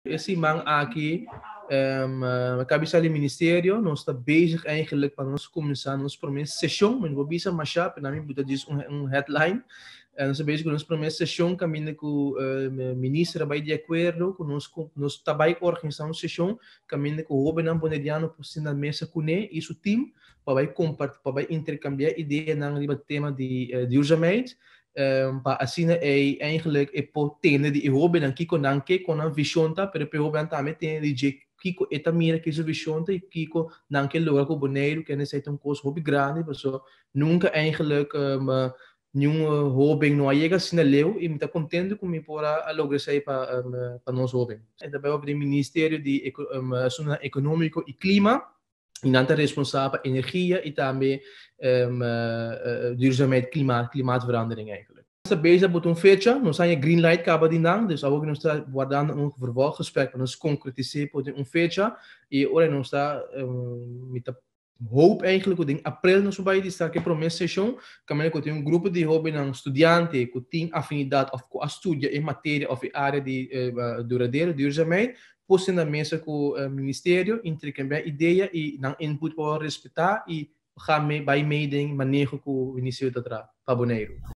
E siman aki, kabesal di ministerio, nos ta bezig eigenlijk pa nos kuminsá nos promé seshon, mi no por bisa mashá, pero nan mi buta djis un headline. Nos ta bezig ku nos promé seshon kaminda ku minister a bai di akuerdo ku nos nos ta bai organisá un seshon kaminda ku hóbennan boneriano por sinta mesa kuné i su tim pa bai kompartí, pa bai interkambiá ideanan riba tema di duurzaamheid. Pa asina ei eigenlijk e por tende di e hóbennan kiko nan ke, kon nan vishon ta, pero pa e hóbennan tambe tende di dje kiko e ta mira ke su vishon ta i kiko nan ke logra ku Boneiru, kende esei ta un kos hopi grandi pasobra nunka eigenlijk niun hóben no a yega asina leu i mi ta kontentu ku mi por a logra esei pa pa nos hóben. E ta bai hopi den Ministerio di Asuntunan Ekonómiko i Klima. I nan ta responsabel pa energia i tambe duurzaamheid, klimaat, klimaatverandering eigenlijk. Nos ta bezig bota un fecha, nos haña green light kaba di nan, dus awor nos ta wardando un vervolggesprek pa nos konkretisé por den un fecha i ora nos ta mi ta hoop eigenlijk ku den aprel nos por bai di start ku e promé seshon kaminda ku tin un grupo di hóbennan studiante ku tin afinidat òf ku a studia e materia òf e área di duradero, duurzaamheid, Puse na mesa ku ministerio, interkambiá idea i nan input por respetá i ga bai mee den maneho ku ministerio ta traha pa Boneiru.